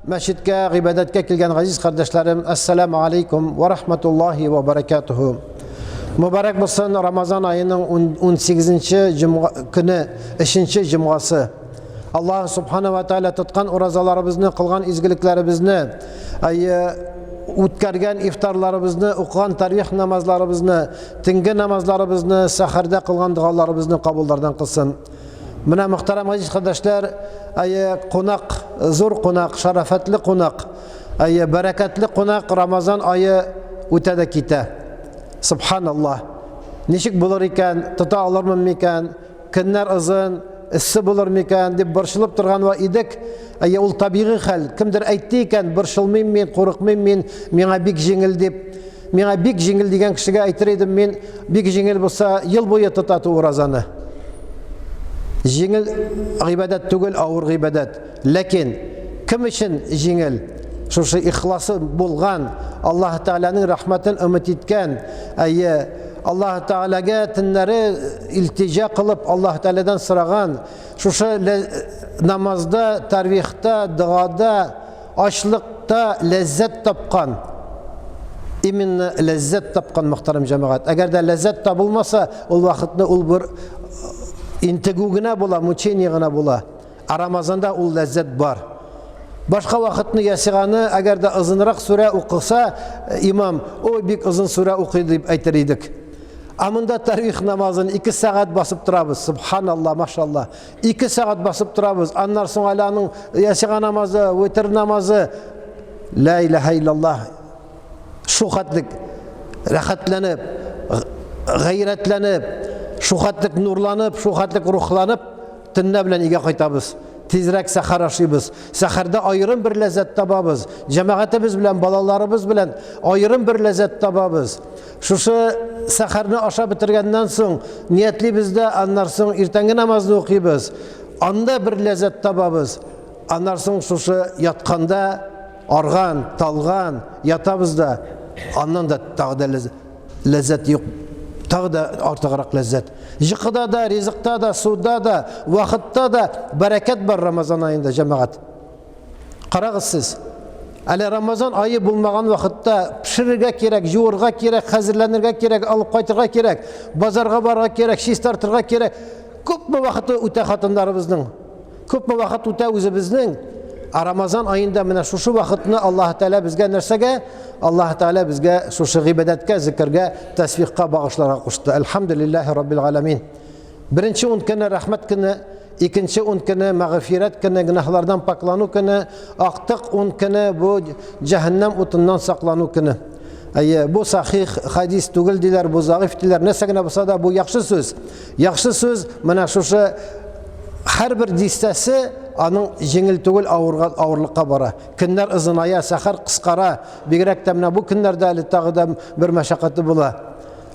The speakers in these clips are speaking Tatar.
Мәчеткә гыйбадәткә килгән газиз кардәшләрем, ассаламу алейкум ва рахматуллахи ва баракатуху. Мөбарәк булсын Рамазан аеның 18 җомга көне, 3 җомгасы. Аллаһ субхана ва тааля тоткан уразаларыбызны, кылган изгелекләребезне, үткәргән ифтарларыбызны, укыган тарвих намазларыбызны, төнге намазларыбызны, сәхәрдә кылган догаларыбызны кабуллардан кылсын. Менә мөхтәрәм газиз кардәшләр, әйе, кунак, зур кунак, шарафәтле кунак, әйе, бәрәкәтле кунак Рамазан ае үтә дә китә. Субханаллаһ. Ничек булыр икән, тота алырмын микән, көннәр озын, эссе булыр микән дип борчылып торган ва идек. Әйе, ул табигый хәл. Кемдер әйтте икән, борчылмыйм мин, курыкмыйм мин, миңа бик җиңел дип. Миңа бик җиңел дигән кешегә әйтер идем мин, бик җиңел булса, ел буе тота ту уразаны. Җиңел гыйбадәт түгел, авыр гыйбадәт. Ләкин кем өчен җиңел? Шушы ихласы булган, Аллаһ Тәгаләнең рәхмәтен өмет иткән, әйе, Аллаһ Тәгаләгә төннәре илтиҗа кылып, Аллаһ Тәгаләдән сораган, шушы намазда, тарвихта, догада, Ачлыкта ләззәт тапкан. Именно ләззәт тапкан, мөхтәрәм җәмәгать. Әгәр дә ләззәт табылмаса, ул вакытны ул бер интегү генә була, мучение генә була. Ә Рамазанда ул ләззәт бар. Башка вакытны ясиганы, әгәр дә озынрак сүрә укыса, имам, ой, бик озын сүрә укый дип әйтер идек. Ә монда тарвих намазын 2 сәгать басып торабыз. Субханалла, машалла. Ике сәгать басып торабыз. Аннан соң әле аның ясига намазы, витр намазы. Ла илаһа иллаллаһ. Шу хәтлек рәхәтләнеп, гайрәтләнеп, шу хәтлек нурланып, шу хәтлек рухланып, төнлә белән өйгә кайтабыз. Тизрәк сәхәр ашыйбыз. Сәхәрдә аерым бер ләззәт табабыз. Җәмәгатебез белән, балаларыбыз белән аерым бер ләззәт табабыз. Шушы сәхәрне ашап бетергәннән соң ниятлибез дә, аннан соң иртәнге намазны укыйбыз. Анда бер ләззәт табабыз. Аннан соң шушы ятканда арган, талган ятабыз да, аннан да тагы да ләззәт юк. Тагы да артыграк ләззәт. Җыкыда да, ризыкта да, суда да, вакытта да бәрәкәт бар Рамазан аенда, җәмәгать. Карагыз сез. Әле Рамазан ае булмаган вакытта пешерергә кирәк, җуырга кирәк, хәзерләнергә кирәк, алып кайтырга кирәк, базарга барырга кирәк, чистартырга кирәк. Күпме вакыты үтә хатыннарыбызның? Күпме вакыт үтә үзебезнең? Ә Рамазан аенда менә шушы вакытны Аллаһ Тәгалә безгә нәрсәгә? Аллаһ Тәгалә безгә шушы гыйбадәткә, зикергә, тәсбихка багышларга кушты. Әлхәмдүлилләһи раббил галәмин. Беренче ун көне рәхмәт көне, икенче ун көне мәгъфирәт көне, гөнаһлардан паклану көне, актык ун көне бу җәһәннәм утыннан саклану көне. Әйе, бу сахих хадис түгел диләр, бу загыйф диләр. Нәрсә генә булса да, бу яхшы сүз. Яхшы сүз, менә шушы һәрбер дистәсе аның җиңел түгел, авырга, авырлыкка бара. Көннәр озыная, сәхәр кыскара. Бигрәк тә менә бу көннәрдә әле тагы да бер мәшәкате була.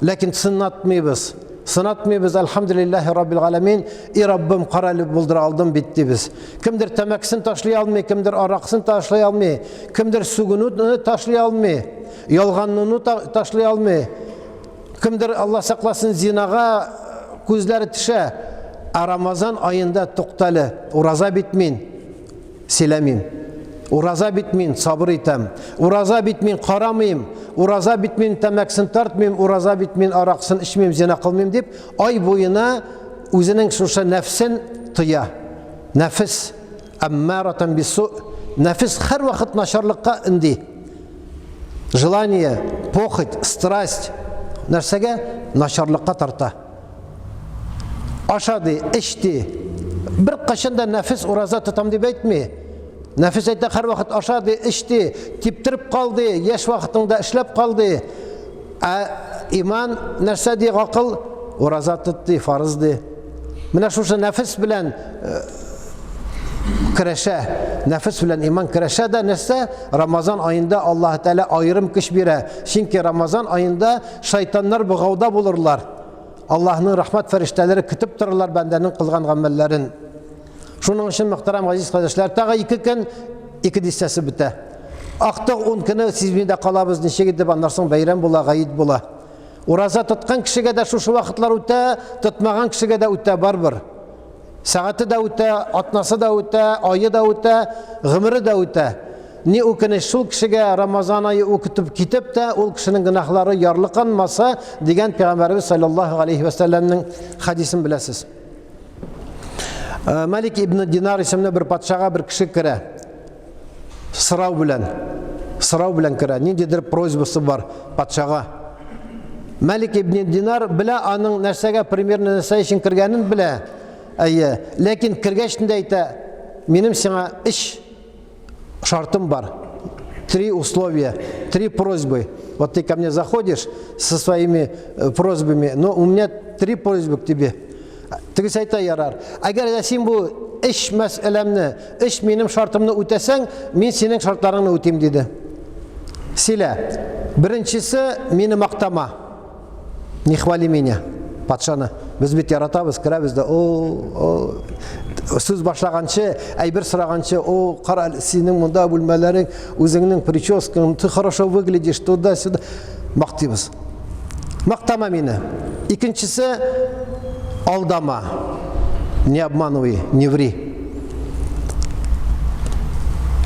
Ләкин сынатмыйбыз. Сынатмыйбыз, әлхәмдүлилләһи раббил галәмин. И Раббым, кара әле булдыра алдым бит дибез. Кемдер тәмәкесен ташлый алмый, кемдер аракысын ташлый алмый, кемдер сүгенүне ташлый алмый, ялганлыны ташлый алмый. Кемдер, Алла сакласын, зинага күзләре төшә. Ә Рамазан аенда туктале, ураза бит мин. Сөйләмим. Ураза бит мин, сабыр итәм. Ураза бит мин, карамыйм. Ураза бит мин, тәмәкесен тартмыйм. Ураза бит мин, аракысын эчмим, зина кылмыйм дип, ай буена үзенең шушы нәфсен тыя. Нәфес әммаратан бису. Нәфес һәрвакыт начарлыкка өнди. Желание, похоть, страсть нәрсәгә? Начарлыкка тарта. Аша ди, эч ди. Бер кашан да нәфес ураза тотам дип әйтми. Нәфес әйтә һәрвакыт аша ди, эч ди, типтереп кал ди, яшь вакытыңда эшләп кал ди. Ә иман нәрсә ди, гакыл? Ураза тот ди, фарыз ди. Менә шушы нәфес белән э, көрәшә. Нәфес белән иман көрәшә дә нәрсә? Рамазан аенда Аллаһ Тәгалә аерым көч бирә. Чөнки Рамазан аенда шайтаннар богауда булырлар. Аллаһның рәхмәт фәрештәләре көтеп торырлар бәндәнең кылган гамәлләрен. Шуның өчен, мөхтәрәм газиз кардәшләр, тагы ике көн, ике дистәсе бетә. Актык ун көне сизми дә калабыз, ничек итеп, аннан соң бәйрәм була, гаит була. Ураза тоткан кешегә дә шушы вакытлар үтә, тотмаган кешегә дә үтә барбер. Сәгате дә үтә, атнасы да үтә, ае да үтә, гомере дә үтә. Ни үкенеч, шул кешегә Рамазан ае үкетеп китеп тә, ул кешенең гөнаһлары ярлыканмаса, дигән Пәйгамбәребез саллаллаһу алейхи вә сәлләмнең хәдисен беләсез. Э, Малик ибн Динар исемле бер патшага бер кеше керә. Сорау белән. Сорау белән керә. Ниндидер просьбасы бар патшага. Малик ибн Динар белә аның нәрсәгә примерно нәрсә өчен кергәнен белә. Әйе, ләкин кергәч инде әйтә, минем сиңа өч шартым бар. Три условия, три просьбы. Вот ты ко мне заходишь со своими э, просьбами, но у меня три просьбы к тебе. Тегесе әйтә ярар. Әгәр дә син бу өч мәсьәләмне, өч минем шартымны үтәсәң, мин синең шартларыңны үтим, диде. Силә. Беренчесе, мине мактама. Не хвали меня, патшаны. Без бит яратабыз, керәбез дә, о, о, сүз башлаганчы, әйбер сораганчы, о, кара, синең монда бүлмәләрең, үзеңнең прическаң, ты хорошо выглядишь, туда-сюда. Мактыйбыз. Мактама мине. Икенчесе, алдама. Не обманывай, не ври.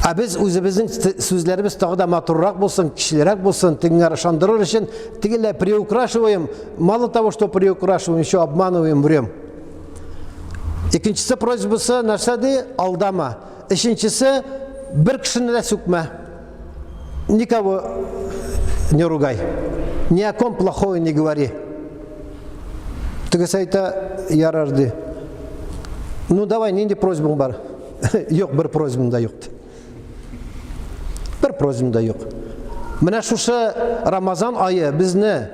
Ә без үзебезнең сүзләребез тагы да матуррак булсын, кешелерәк булсын, тегеңә ышандырыр өчен тегеләй приукрашиваем, мало того, что приукрашиваем, еще обманываем, врем. Икенчесе просьбасы нәрсә ди? Алдама. Өченчесе бер кешене дә сүкмә. Никого не ругай. Ни о ком плохое не говори. Тегесе әйтә, ярар ди. Ну давай, нинди просьбаң бар? Юк, бер просьбам да юк. Бер просьбам да юк. Менә шушы Рамазан ае безне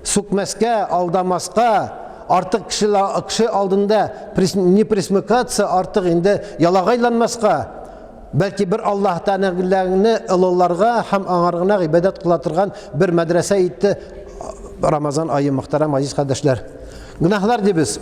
сүкмәскә, алдамаска, артык кеше алдында не присмыкаться, артык инде ялагайланмаска, Бәлки бер Аллаһ Тәгаләне олыларга һәм аңар гына гыйбадәт кыла торган бер мәдрәсә итте Рамазан ае, мөхтәрәм газиз кардәшләр. Гөнаһлар дибез.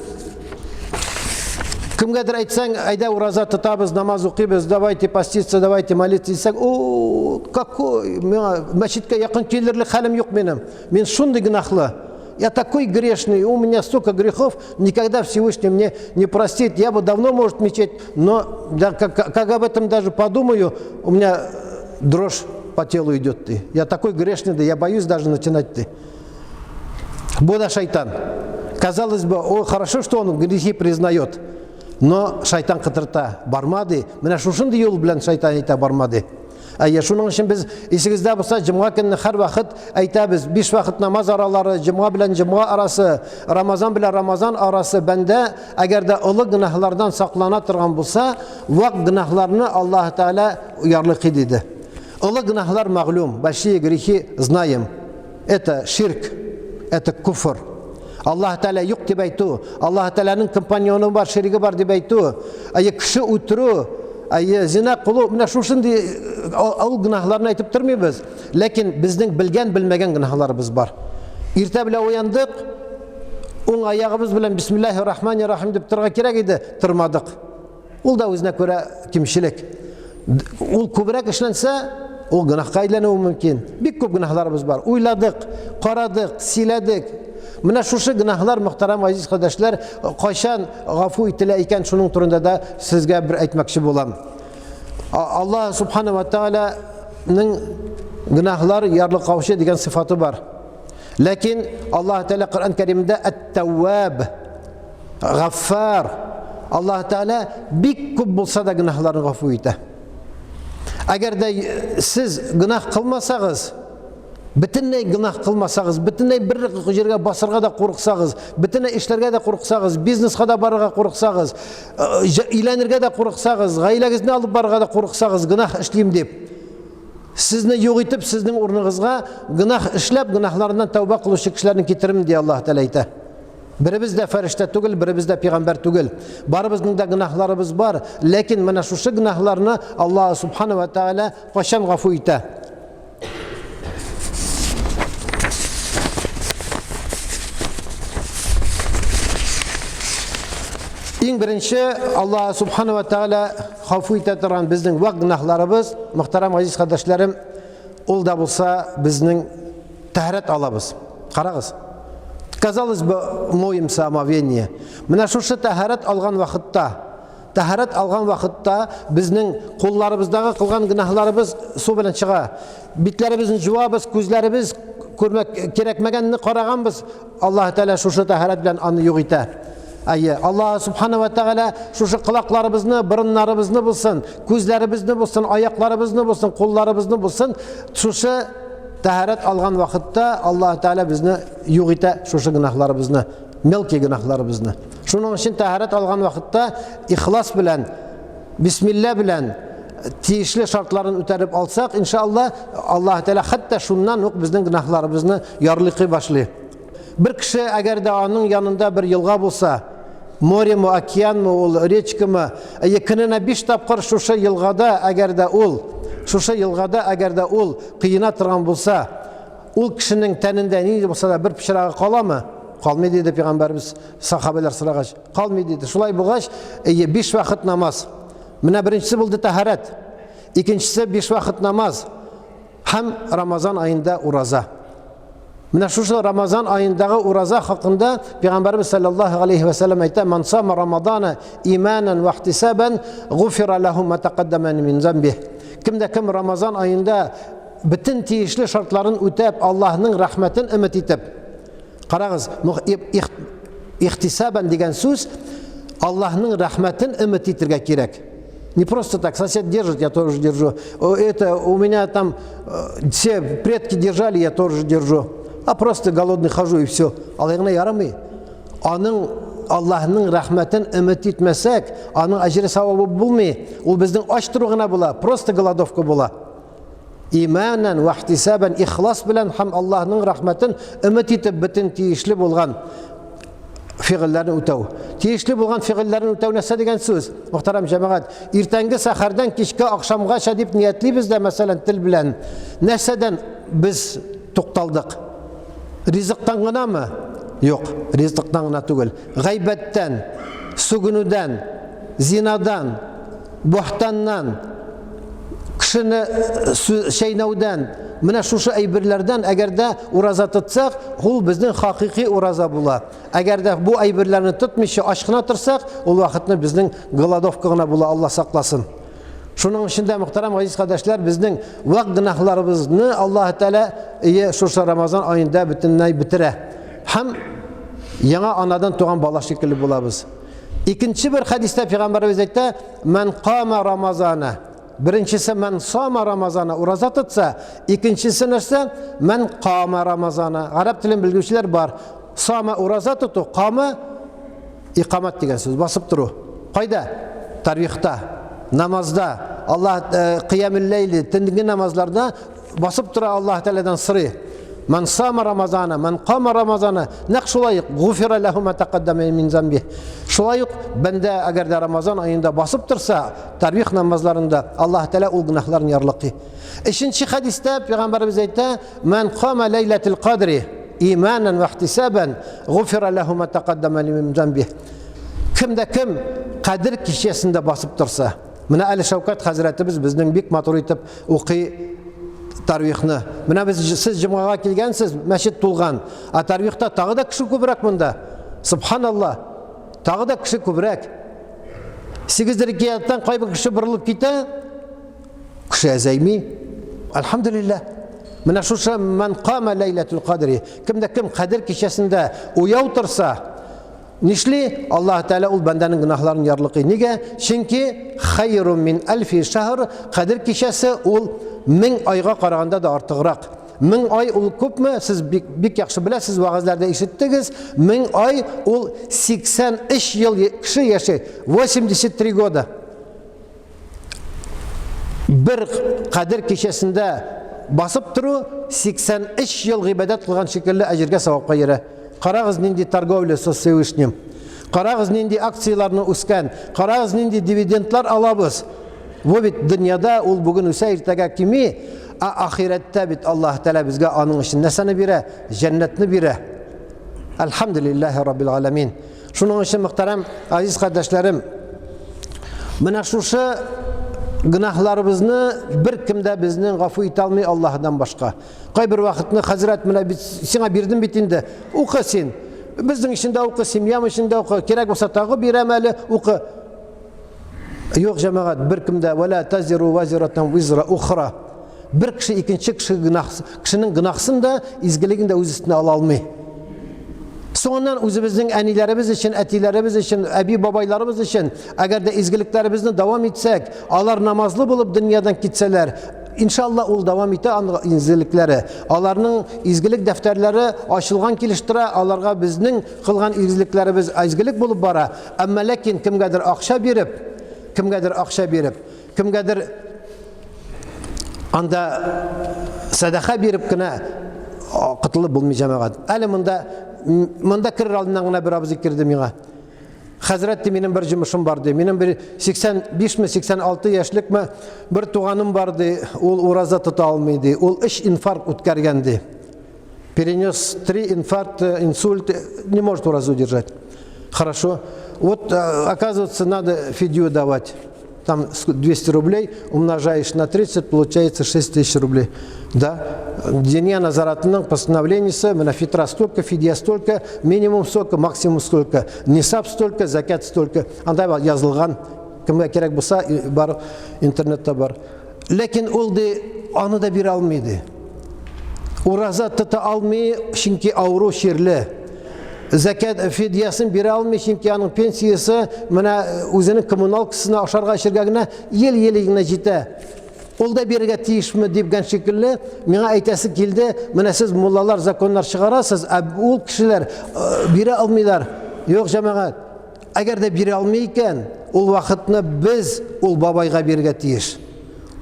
Кемгәдер әйтсәң, әйдә ураза тотабыз, намаз укыйбыз, давайте поститься, давайте молиться дисәң, о, какой, миңа мәчеткә якын килерлек хәлем юк минем. Мин шундый гөнаһлы. Я такой грешный, у меня столько грехов, никогда Всевышний мне не простит. Я бы давно, может, мечеть, но да, как, как об этом даже подумаю, у меня дрожь по телу идет. Ты. Я такой грешный, да я боюсь даже начинать ты. Бу шайтан. Казалось бы, о, хорошо, что он грехи признает. Но шайтан котырта, барма ди. Менә шушындый юл белән шайтан әйтә барма ди. Әйе, шуның өчен без исегездә булса, җомга көнне һәрвакыт әйтәбез, биш вакыт намаз аралары, җомга белән җомга арасы, Рамазан белән Рамазан арасы бәндә әгәр дә олы гөнаһлардан саклана торган булса, вак гөнаһларны Аллаһ Тәгалә ярлыкый диде. Олы гөнаһлар мәгълүм, большие грехи знаем. Это ширк, это куфр. Аллаһ Тәгалә юк дип әйтү, Аллаһ Тәгаләнең компаньоны бар, шериге бар дип әйтү, әйе кеше үтерү, әйе зина кылу, менә шушындый ул гөнаһларны әйтеп тормыйбыз. Ләкин безнең белгән, белмәгән гөнаһларыбыз бар. Иртә белән уяндык, уң аягыбыз белән бисмиллаһи рахмани рахим дип торырга кирәк иде, тормадык. Ул да үзенә күрә кимчелек. Ул күбрәк эшләнсә, ул гөнаһка әйләнүе мөмкин. Бик күп гөнаһларыбыз бар. Уйладык, карадык, сөйләдек. Менә шушы гөнаһлар, мөхтәрәм газиз кардәшләр, кайчан гафу ителә икән, шуның турында да сезгә бер әйтмәкче булам. Аллаһ субхана ва тааляның гөнаһлар ярлыкаучы дигән сыйфаты бар. Ләкин Аллаһ Тәгалә Коръән Кәримдә әт-Тәвваб Гаффар. Аллаһ Тәгалә бик күп булса да гөнаһларны гафу итә. Әгәр дә сез гөнаһ кылмасагыз, бөтенләй гөнаһ кылмасагыз, бөтенләй бер җиргә басырга да курыксагыз, бөтенләй эшләргә дә курыксагыз, бизнеска да барырга курыксагыз, өйләнергә дә курыксагыз, гаиләгезне алып барырга да курыксагыз, гөнаһ эшлим дип, сезне юк итеп, сезнең урыныгызга гөнаһ эшләп, гөнаһларыннан тәүбә кылучы кешеләрне китерермен, ди Аллаһ Тәгалә әйтә. Беребез дә фәрештә түгел, беребез дә пигамбәр түгел. Барыбызның да гөнаһларыбыз бар, ләкин менә шушы гөнаһларны Аллаһ Субхана ва Тааля кайчан гафу итә? Иң беренче Аллаһ Субхана ва Тааля гафу итә торган безнең вак гөнаһларыбыз, мөхтәрәм газиз кардәшләрем, ул да булса безнең тәһарәт алабыз. Карагыз. Казалось бы, моемся омовение. Менә шушы тәһарәт алган вакытта, Тәһарәт алган вакытта безнең кулларыбыздагы кылган гөнаһларыбыз су белән чыга. Битләребезне җуабыз, күзләребез күрмәк кирәкмәгәнне караганбыз. Аллаһ Тәгалә шушы тәһарәт белән аны юк итә. Әйе, Аллаһ Субхана ва Тәгалә шушы колакларыбызны, борыннарыбызны булсын, күзләребезне булсын, аякларыбызны булсын, кулларыбызны булсын, шушы тәһарәт алган вакытта Аллаһ Тәгалә безне юк итә шушы гөнаһларыбызны, мелкий гөнаһларыбызны. Шуның өчен тәһарәт алган вакытта ихлас белән, бисмилла белән тиешле шартларын үтәреп алсак, иншалла, Аллаһ Тәгалә хәтта шуннан ук безнең гөнаһларыбызны ярлыкый башлый. Бер кеше, әгәр дә аның янында бер елга булса, моремы, океанмы ул, речкамы, әйе, көненә биш тапкыр шушы елгада, әгәр дә ул, шушы елгада, әгәр дә ул кыена торган булса, ул кешенең тәнендә нинди булса да бер пычрагы каламы? Калмый, диде пәйгамбәребез, сахабәләр сорагач. Калмый, диде. Шулай булгач, әйе, биш вакыт намаз. Менә беренчесе булды тәһарәт. Икенчесе биш вакыт намаз. Һәм Рамазан аенда ураза. Менә шушы Рамазан аендагы ураза хакында Пәйгамбәрбез саллаллаһу алейхи ва саллям әйтә: "Ман сама Рамазана иманан ва ихтисабан, гуфира лаху ма тaqaddama мин замби." Кемдә кем Рамазан аенда бөтен тиешле шартларын үтәп, Аллаһның рәхмәтен өмет итеп, Карагыз, ихтисабан дигән сүз Аллаһның рәхмәтен өмет итергә кирәк. Не просто так, сосед держит, я тоже держу. Это у меня там э, все предки держали, я тоже держу. А просто голодный хожу и все. Алай гына ярамый. Аның Аллаһның рәхмәтен өмет итмәсәк, аның әҗере савабы булмый. Ул безнең ач тору гына була, просто голодовка була. Иманан вә ихтисабан ихлас белән һәм Аллаһның рәхмәтен өмет итеп бөтен тиешле булган фигыльләрне үтәү. Тиешле булган фигыльләрне үтәү нәрсә дигән сүз? Мөхтәрәм җәмәгать, иртәнге сәхәрдән кичке ахшамгача дип ниятлибез дә, мәсәлән, тел белән. Нәрсәдән без тукталдык? Ризыктан гынамы? Юк, ризыктан гына түгел. Гайбәттән, сүгенүдән, зинадан, Буһтаннан, кешене чәйнәүдән, менә шушы әйберләрдән әгәр дә ураза тотсак, ул безнең хакыйкый ураза була. Әгәр дә бу әйберләрне тотмыйча ач кына торсак, ул вакытны безнең голодовка гына була, Алла сакласын. Шуның өчен дә, мөхтәрәм газиз кардәшләр, безнең вак гөнаһларыбызны Аллаһ Тәгалә ие шушы Рамазан аенда бөтенләй бетерә. Һәм яңа анадан туган бала шикелле булабыз. Икенче бер хәдистә пәйгамбәребез әйтә, "Ман кама Рамазана". Беренчесе ман сама Рамазана ураза тотса, икенчесе нәрсә? Ман кама Рамазана. Гарәп телен белгүчеләр бар. Сама ураза тоту, кама икамат дигән сүз, басып тору. Кайда? Тарвихта, намазда, Аллаһ э, кыямул ләйли, төнге намазларда Басып тора Аллаһ Тәгаләдән сорый. Ман сама Рамазана, ман кама Рамазана, нәкъ шулай ук гуфира ләһу ма тәкаддама мин замби. Шулай ук бәндә әгәр дә Рамазан аенда басып торса, тарвих намазларында Аллаһ Тәгалә ул гөнаһларын ярлыкый. Өченче хәдистә пәйгамбәребез әйтә, ман кама ләйләтел кадри иманан ва ихтисабан гуфира ләһу ма тәкаддама мин замби. Кем дә кем Кадер кичәсендә басып торса, Менә әле Шәүкәт хәзрәтебез безнең бик матур итеп укый тарвихны. Менә без сез җомгага килгәнсез, мәчет тулган. Ә тарвихта тагы да кеше күбрәк монда. Субханалла. Тагы да кеше күбрәк. Сигез рикияттан кайбер кеше борылып китә, кеше әзәйми. Альхамдулилла. Менә шушы ман кама ләйләтул кадри. Кемдә кем кадер кичәсендә уяу торса, Нишли? Аллаһ Тәгалә ул бәндәнең гөнаһларын ярлыкый. Нигә? Чөнки хайрун мин әлфи шәһр, Кадер кичәсе ул мең айга караганда да артыграк. Мең ай ул күпме? Сез бик, бик яхшы беләсез, вәгазьләрдә ишеттегез. Мең ай ул 83 ел кеше яши. 83 года. Бер Кадер кичәсендә басып тору 83 ел гыйбадәт кылган шикелле әҗергә савапка йөрә. Карагыз нинди торговля со Всевышним. Карагыз нинди акцияләрне үскән. Карагыз нинди дивидендлар алабыз. Бу бит дөньяда ул бүген үсә, иртәгә кими, ә ахирәттә бит Аллаһ Тәгалә безгә аның өчен нәрсәне бирә? Җәннәтне бирә. Әлхәмдүлилләһи раббил галәмин. Шуның өчен, мөхтәрәм азиз кардәшләрем, менә шушы гөнаһларыбызны бер кем дә безнең гафу итә алмый Аллаһыдан башка. Кайбер вакытны хәзрәт менә бит сиңа бирдем бит инде, укы син. Безнең өчен дә укы, семьям өчен дә укы. Кирәк булса тагы бирәм әле, укы. Юк, җәмәгать, беркем дә вәлә тазиру вазиратан визра ухра. Бер кеше икенче кеше гөнаһ, кешенең гөнаһсын да, изгелеген дә үз өстенә ала алмый. Соңыннан үзебезнең әниләребез өчен, әтиләребез өчен, әби-бабайларыбыз өчен, әгәр дә изгелекләребезне дәвам итсәк, алар намазлы булып дөньядан китсәләр, иншалла ул дәвам итә аның изгелекләре. Аларның изгелек дәфтәрләре ачылган килеш тора, аларга безнең кылган изгелекләребез изгелек булып бара. Әмма ләкин кемгәдер акча биреп, кемгәдер акча биреп, кемгәдер анда сәдака биреп кенә котылып булмый җәмәгать. Әле монда монда керер алдыннан гына бер абзый керде миңа. Хәзрәт ди, минем бер җомышым бар ди. Минем бер 85 ме, 86 яшьлекме бер туганым бар ди. Ул ураза тота алмый ди. Ул өч инфаркт үткәргән ди. Перенес три инфаркта, инсульт, не может уразу держать. Хорошо. Вот, оказывается, надо фидью давать. Там 200 рублей умножаешь на 30, получается 6 тысяч рублей. Да? Диния нәзарәтенең постановлениесе, менә фитра столько, фидия столько, минимум столько, максимум столько, нисаб столько, закят столько. Анда язылган, кемгә кирәк булса, бар, интернетта бар. Ләкин ул ди, аны да бирә алмый ди. Ураза тота алмый, чөнки авыру чирле. Зәкят фидиясен бирә алмый, чөнки аның пенсиясе менә үзенең коммуналкасына ашарга эчәргә генә ел-ел генә җитә. Ул да бирергә тиешме дигән шикелле, миңа әйтәсе килде, менә сез муллалар законнар чыгарасыз, ә ул кешеләр бирә алмыйлар. Юк, җәмәгать, Әгәр дә бирә алмый икән, ул вакытны без ул бабайга бирергә тиеш.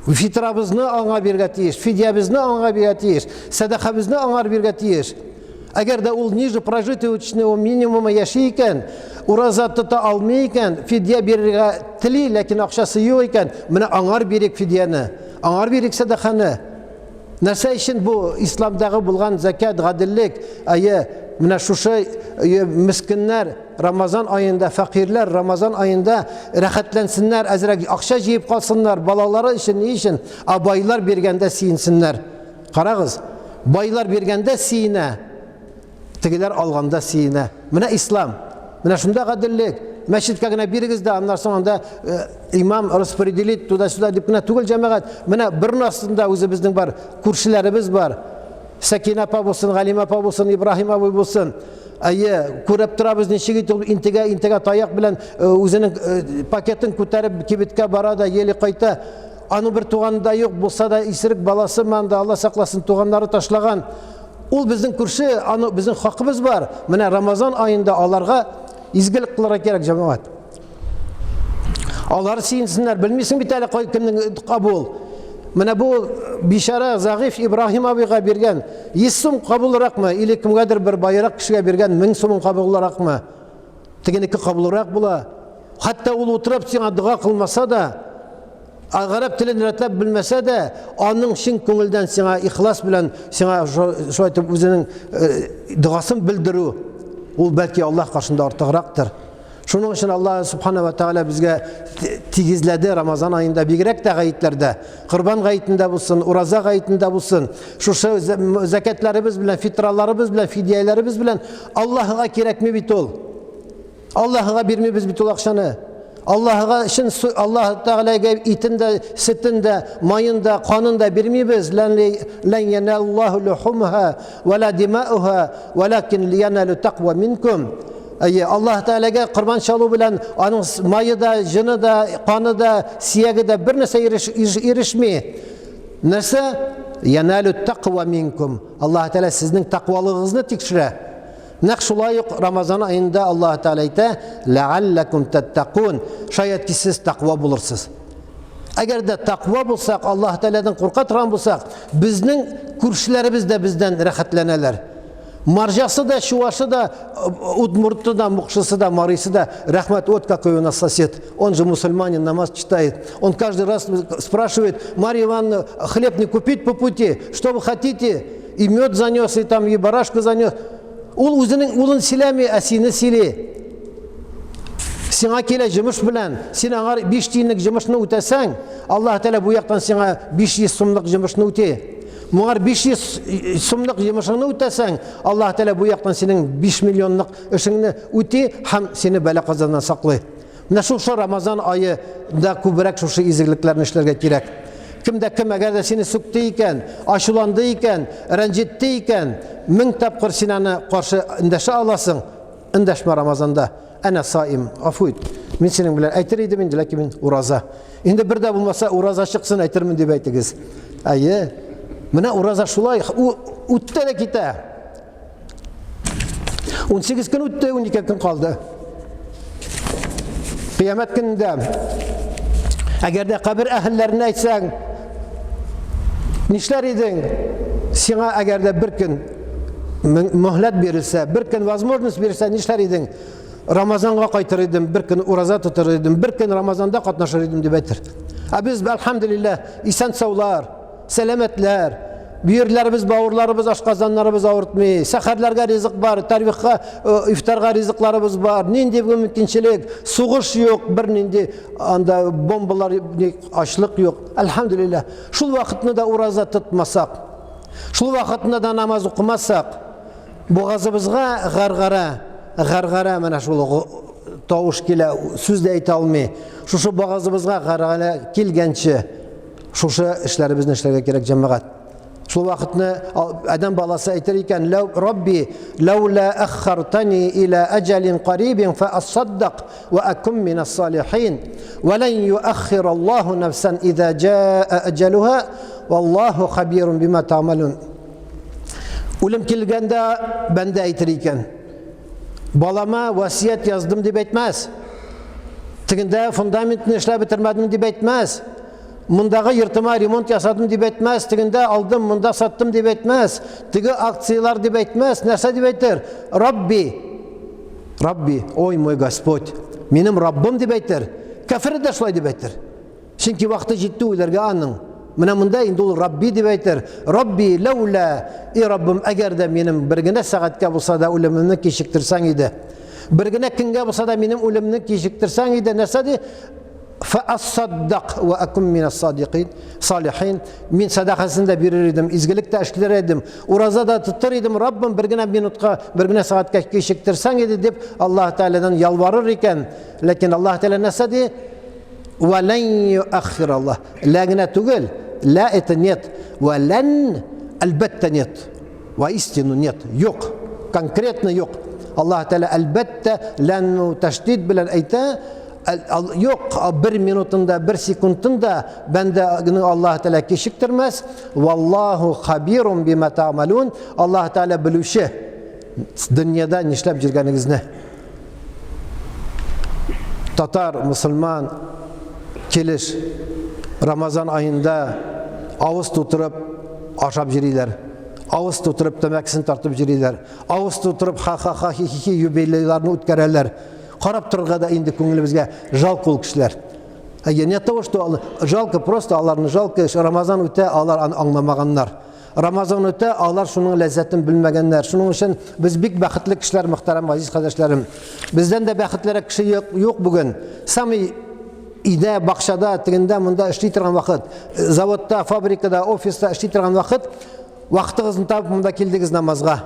Фитрабызны аңа бирергә тиеш, фидиябезне аңа бирергә тиеш, сәдакабызны аңар бирергә тиеш. Әгәр дә ул ниже прожиточного минимума яши икән, ураза тота алмый икән, фидия бирергә тели, ләкин акчасы юк икән, менә аңар бирик фидияне, аңар бирик сәдаканы. Нәрсә өчен бу исламдагы булган зәкят, гаделлек, әйе, менә шушы мескеннәр Рамазан аенда, фәкыйрьләр Рамазан аенда рәхәтләнсеннәр, әзрәк акча җыеп калсыннар, балалары өчен, ни өчен? Ә байлар биргәндә сөенсеннәр. Карагыз, байлар биргәндә сөенә, Тегеләр алганда сөенә. Менә ислам. Менә шунда гаделлек. Мәчеткә генә бирегез дә, аннан соң анда э, имам распределит туда-сюда дип кенә түгел җәмәгать. Менә бер астында үзебезнең бар, күршеләребез бар. Сәкинә апа булсын, Галимә апа булсын, Ибраһим абый булсын. Әйе, күреп торабыз, ничек итеп интегә, интегә таяк белән э, үзенең э, пакетын күтәреп кибеткә бара да еле кайта. Аның бер туганы да юк, булса да исерек баласы манда, Алла сакласын, туганнары ташлаган. Ул безнең күрше, аны безнең хакыбыз бар. Менә Рамазан аенда аларга изгелек кылырга кирәк, җәмәгать. Алар сөенсеннәр, белмисең бит әле кай кемнең кабул. Менә бу бичара зәгыйф Ибраһим абыйга биргән 100 сум кабулракмы или кемгәдер бер байрак кешегә биргән 1000 сумын кабулракмы? Тегенеке кабулрак була. Хәтта ул утырып сиңа дога кылмаса да, гарәп телен рәтләп белмәсә дә, аның чын күңелдән сиңа ихлас белән сиңа шулай итеп үзенең э, догасын белдерү, ул бәлки Аллаһ каршында артыграктыр. Шуның өчен Аллаһ субхана ва тааля безгә тигезләде Рамазан аенда, бигрәк тә гаетләрдә. Корбан гаетендә булсын, ураза гаетендә булсын, шушы зәкәтләребез белән, фитраларыбыз белән, фидияләребез белән Аллаһыга кирәкми бит ул. Аллаһыга бирмибез бит ул акчаны. Аллаһыга чын Аллаһ Тәгаләгә итен дә, сөтен дә, маен да, канын да бирмибез. Лән яналлаһу лухумха ва ла димауха, валакин лияналу тақва минкум. Әйе, Аллаһ Тәгаләгә корбан чалу белән аның мае да, җыны да, каны да, сияге дә бер нәрсә ирешми. Нәрсә? Яналу тақва минкум. Аллаһ Тәгалә сезнең тәкъвалыгыгызны тикшерә. Нәкъ шулай ук Рамазан аенда Аллаһ Тәгалә әйтә, "Ләалләкум таттакун", шаять ки сез тәкъва булырсыз. Әгәр дә тәкъва булсак, Аллаһ Тәгаләдән курка торган булсак, безнең күршеләребез дә бездән рәхәтләнәләр. Марҗасы да, чуашы да, удмурты да, мукшысы да, марыйсы да, рәхмәт, вот какой у нас сосед. Он же мусульманин, намаз читает. Он каждый раз спрашивает, Марья Ивановна, хлеб не купить по пути? Что вы хотите? И мед занес, и там и барашку занес. Ул үзенең улын сөйләми, ә сине сөйли. Сиңа килә җомыш белән, син аңар 5 тиенлек җомышны үтәсәң, Аллаһ Тәгалә бу яктан сиңа 500 сумлык җомышны үти. Моңар 500 сумлык җомышыңны үтәсәң, Аллаһ Тәгалә бу яктан синең 5 миллионлык эшеңне үти һәм сине бәла-казадан саклый. Менә шушы Рамазан ае да күбрәк шушы изгелекләрне эшләргә кирәк. Кем дә кем әгәр дә сине сүкте икән, ачуланды икән, рәнҗетте икән, мең тапкыр син аны каршы эндәшә аласың. Эндәшмә Рамазанда. Әнә саим, гафу ит. Мин синең белән әйтер идем инде, ләкин мин ураза. Инде бер дә булмаса ураза чыксын әйтермен дип әйтегез. Әйе. Менә ураза шулай үтте дә китә. 18 көн үтте, 12 көн калды. Кыямәт көнендә әгәр дә кабер әһелләренә әйтсәң, нишләр идең? Сиңа әгәр дә бер көн мөһләт бирелсә, бер көн возможность бирелсә, нишләр идең? Рамазанга кайтыр идем, бер көн ураза тотыр идем, бер көн Рамазанда катнашыр идем дип әйтер. Ә без, әлхәмдүлилләһ, исән саулар, сәламәтләр, бөерләребез, бавырларыбыз, ашказаннарыбыз авыртмый, сәхәрләргә ризык бар, тарвихка, э, ифтарга ризыкларыбыз бар, нинди мөмкинчелек, сугыш юк, бернинди анда бомбалар, ачлык юк. Әлхәмдүлилләһ. Шул вакытны да ураза тотмасак, шул вакытны да намаз укымасак, бугазыбызга гаргара, гаргара менә шул тавыш килә, сүз дә әйтә алмый. Шушы бугазыбызга гаргара килгәнче, шушы эшләребезне эшләргә кирәк, җәмәгать. Шул вакытны адәм баласы әйтер икән, ләү Рабби, ләүлә әххартани иля әҗәлин карибин фә ассаддак ва акум минас салихин. Ва лән юаххир Аллаһу нәфсән иза җаа әҗәлуһа, валлаһу хабирун бима та'малун. Үлем килгәндә бәндә әйтер икән. Балама васият яздым дип әйтмәс. Тегендә фундаментны эшләп бетермәдем дип әйтмәс. Мондагы йортыма ремонт ясадым дип әйтмәс, тегендә алдым, монда саттым дип әйтмәс, теге акцияләр дип әйтмәс, нәрсә дип әйтер? Рабби, Рабби, ой мой Господь, минем Раббым дип әйтер. Кәфер дә шулай дип әйтер. Чөнки вакыты җитте үләргә аның. Менә монда инде ул Рабби дип әйтер. Рабби, ләүлә, и Раббым, әгәр дә минем бер генә сәгатькә булса да үлемемне кичектерсәң иде. Бер генә көнгә булса да минем үлемне кичектерсәң иде, нәрсә ди? Фәассаддак ва акум минас садикин, салихин. Мин сәдакасын да бирер идем, изгелек тә эшләр идем, ураза да тотыр идем, Раббым, бер генә минутка, бер генә сәгатькә кичектерсәң иде дип Аллаһ Тәгаләдән ялварыр икән. Ләкин Аллаһ Тәгалә нәрсә ди? Ва лән юаххир Аллаһ. Лә генә түгел, лә это нет. Ва лән әлбәттә нет. Воистину нет. Юк. Конкретно юк. Аллаһ Тәгалә әлбәттә лән тәшдид белән әйтә, юк, бер минутында, бер секундында бәндәне Аллаһ Тәгалә кичектермәс. Валлаһу хабирун бима та'малун. Аллаһ Тәгалә белүче дөньяда нишләп йөргәнегезне. Татар, мусульман килеш Рамазан аенда авыз тутырып ашап йөриләр. Авыз тутырып тәмәкесен тартып йөриләр. Авыз тутырып ха-ха-ха хи-хи-хи юбилейларны үткәрәләр. Карап торырга да инде күңелебезгә жалко ул кешеләр. Әйе, не того, что жалко, просто аларны жалко, Рамазан үтә, алар аны аңламаганнар. Рамазан үтә, алар шуның ләззәтен белмәгәннәр. Шуның өчен без бик бәхетле кешеләр, мөхтәрәм газиз кардәшләрем. Бездән дә бәхетлерәк кеше юк, юк бүген. Самый өйдә, бакчада, тегендә, монда эшли торган вакыт, заводта, фабрикада, офиста эшли торган вакыт, вакытыгызны табып монда килдегез намазга.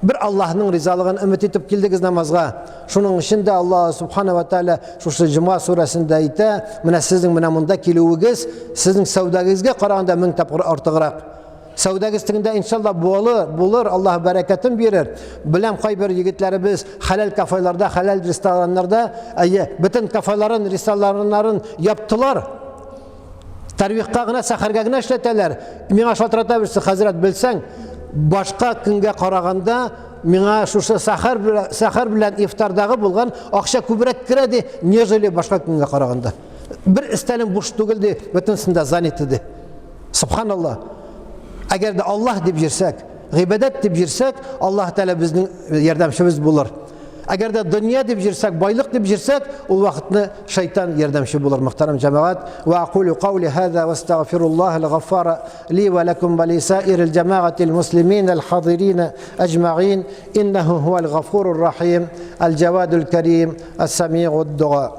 Бер Аллаһның ризалыгын өмет итеп килдегез намазга. Шуның өчен дә Аллаһ субхана ва тааля шушы Җомга сүрәсендә әйтә, менә сезнең менә монда килүегез сезнең сәүдәгезгә караганда мең тапкыр артыграк. Сәүдәгез тегендә иншалла булыр, булыр, Аллаһ бәрәкәтен бирер. Беләм кайбер егетләребез хәләл кафеларда, хәләл рестораннарда, әйе, бөтен кафеларын, рестораннарын яптылар. Тарвихка гына, сәхәргә генә эшләтәләр. Миңа шалтырата берсе, хәзрәт, белсәң, башка көнгә караганда миңа шушы сәхәр белән, сәхәр белән ифтардагы булган акча күбрәк керә ди, нежели башка көнгә караганда. Бер өстәлем буш түгел ди, бөтенесендә заняты ди. Субханалла. Әгәр дә Аллаһ дип йөрсәк, гыйбадәт дип йөрсәк, Аллаһ Тәгалә безнең ярдәмчебез булыр. Әгәр дә дөнья дип җирсәк, байлык дип җирсәк, ул вакытны шайтан ярдәмче булыр, мөхтәрәм җәмәгать. Ва акулю каули хаза ва астагфируллаһ аль-гаффара ли ва лакум ва ли саирил җәмәгатил муслимин аль-хадирин аҗмаин. Иннаху хуал гафурур рахим, аль-джавадул карим, ас-самигуд дуа.